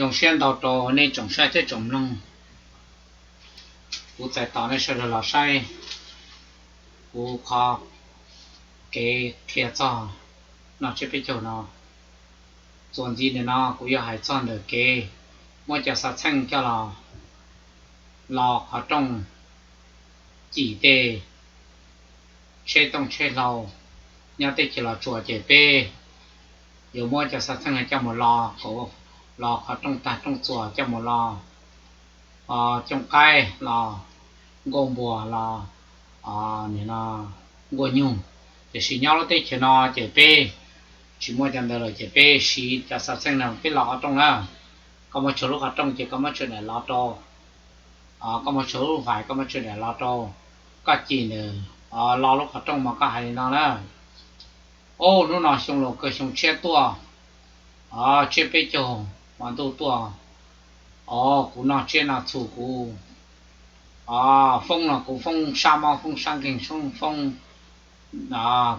Zoo siab ntau rau nej tsoom saib thiab tsoom mloog. Kuv txais tos nej sawv daws los saib kuv qhov kev qhia txog noj tsiab peb caug no. Txuas ntxiv ntawm no kuv yuav hais txog ntawm kev muab cov xav txheej coj los lo qhov rooj, cim tej tsheb tooj tsheb hlau nyob teb chaws Los Tsuas ces peb yuav muab cov xav txheej no coj mus lo, lo qhov rooj tag rooj txuas coj mus lo cooj qaib, lo nkuaj npua, lo nkuaj nyug. Tiam sis nyob lub teb chaws no ces peb tsis muaj cov ntawd lawm ces peb siv cov xav txheej no peb lo qhov rooj na. Koj muaj tshuav lub qhov rooj ces koj muab tshuav daim lo rau, koj muaj tshuav lub vais koj muab tshuav daim lo rau. Koj cim ntawm lo lub qhov rooj mas koj hais li no na: Au, hnub no xyoo laus kawg xyoo tshiab tuaj, tsiab peb caug hmo ntuj tuaj, au, kuv noj tsiab noj txhu, kuv foob no kuv foob sab mob foob sab nkeeg foob,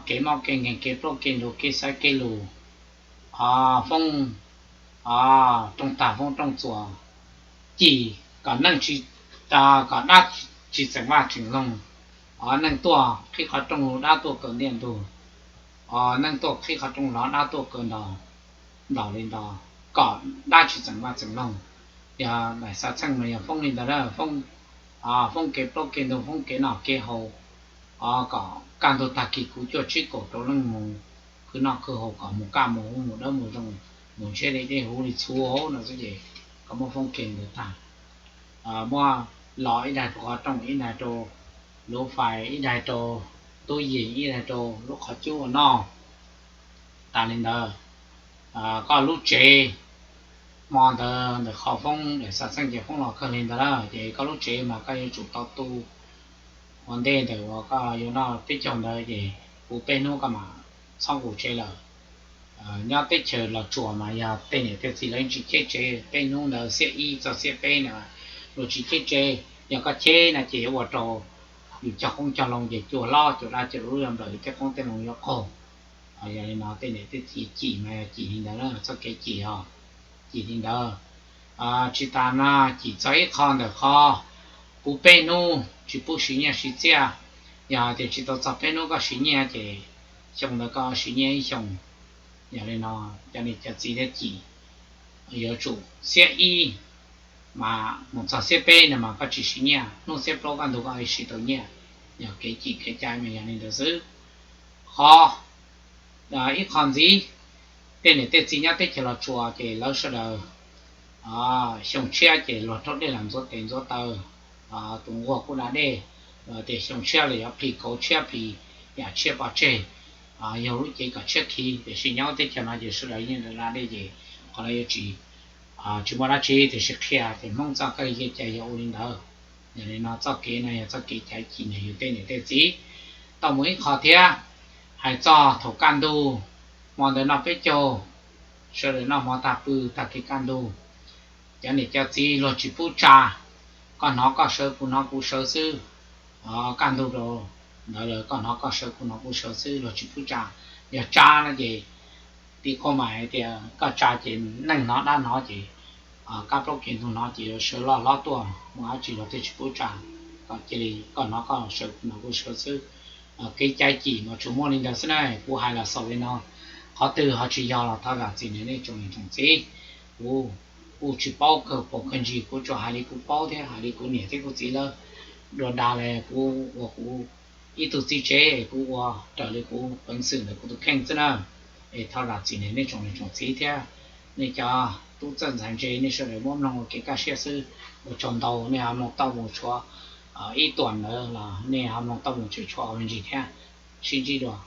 kev mob kev nkeeg kev plaub kev ntug kev xaiv kev lus, foob rooj tag foob rooj txuas, cim kom neeg tsis, kom dab tsis txeem vaj txeem loog, neeg tuaj qhib qhov rooj los dab tuaj kaw ntiaj ntug, neeg tuaj qhib qhov rooj los dab tuaj kaw nplaum li ntawd, kom dab tsis txeem vaj txeem loog. Yog daim xav txheej mas yog foob li ntawd na, foob kev plaub kev ntug foob kev noj kev haus, kom kaj ntug tag kis kuv cuaj tsib kaum rau leej mus khwv noj khwv haus kom mus kaj mus ub mus dawb mus zoo, mus ntshiab li dej huv li txhuv no xwb ces koj muab foob kev ntawd tag, muab lo ib daig rau qhov rooj ib daig rau lub fais ib daig rau tub yees ib daig rau lub qhov cub ua noj. Tas li ntawd, koj lub tsev hmo ntawd ntawm qhov foob daim xav txheej ces foob los kawg li ntawd na ces koj lub tsev mas koj yuav tsum tau tu ua ntej ntawm uas koj yuav noj peb caug ntawd ces puv peb hnub koj mam txhob nqus tsev lawm. Nyob teb chaws Los Tsuas mas yog tej niam tej txiv lawv tsis cheb tsev, peb hnub ntawd xiab ib txog xiab peb na luag tsis cheb tsev. Yog koj cheb no ces ua rau yus cog qoob cog loo ces cua hlob cua dab cua lub yog nplawm yus tej qoob tej loo yuav qaug. Yog li no tej niam tej txiv cim mas yog cim li ntawd na, txoj kev cim os, cim li ntawd. Tsis tas no cim txog ib qho ntawm qhov puv peb hnub tsis pub siv nyiaj siv txiaj. Yog hais tias tsis tau txog peb hnub koj siv nyiaj ces xyoo ntawd koj siv nyiaj ib xyoos. Yog li no cov niam cov txiv thiaj cim, yuav tsum xiab ib mas mus txog xiab peb no mas koj tsis siv nyiaj, hnub xiab plaub kaj ntug koj siv tau nyiaj. Yog kev cim kev cai mas yog li ntawd xwb. Qhov ib qho ntxiv, tej niam tej txiv nyob teb chaws Los Tsuas ces lawv sawv daws xyoo tshiab ces luag rhaub dej los ntxuav tes ntxuav taw, tus nquag kuj da dej, tias xyoo tshiab los yuav plis kauv tshiab plis yam tshiab pov tseg. Yog lub cev kom tshiab khiv tiam sis nyob teb chaws no ces sawv daws yeej da dej ces qhov no yuav tsis, tsis muaj dab tsi tiam sis qhia tias Hmoob txoj kev cai yog ua li ntawd. Yog li no txoj kev no yog txoj kev cai cim ntawm yus tej niam tej txiv. Tau mus ib qho thiab, hais txog thaum kaj ntug, hmo ntawd noj peb caug, sawv daws noj hmo tag pw tag kis kaj ntug, cov niam cov txiv luag tsis pub tsa. Koj hnov koj sawv kuv hnov kuv sawv xwb. Kaj ntug rau ntawd lawm koj hnov koj sawv kuv hnov kuv sawv xwb luag tsis pub tsa. Yog tsa no ces tim qhua mam hais tias koj tsa ces neeg hnov dab hnov ces kab plaub kev ntug hnov ces yuav sawv loj hlob tuaj mus dab tsi luag thiaj tsis pub tsa. Koj cia li koj hnov koj sawv kuv hnov kuv sawv xwb. Kev cai cim mas tsuas muaj li ntawd xwb na, kuv hais los xaus li no. Qhov twg ho tsis yog los thov zam txim ntawm nej tsoom niam tsoom txiv. Kuv kuj tsis paub kawg paus kawg ntsis, kuv tsuas hais li kuv paub thiab hais li kuv niam thiab kuv txiv lawv dua da li kuv ua kuv ib tug txiv tsev kuv ua raws li kuv peev xwm ntawm kuv tus kheej xwb na. Es thov zam txim ntawm nej tsoom niam tsoom txiv thiab nej cov tub txawj ntxhais ntse, nej sawv daws muab mloog ua kev kaj siab xwb. Ua tsaug ntau, nej ho mloog tau mus tshuav ib tuam ntawd los nej ho mloog tau mus tseem tshuav me ntsis thiab. Sib ntsib dua.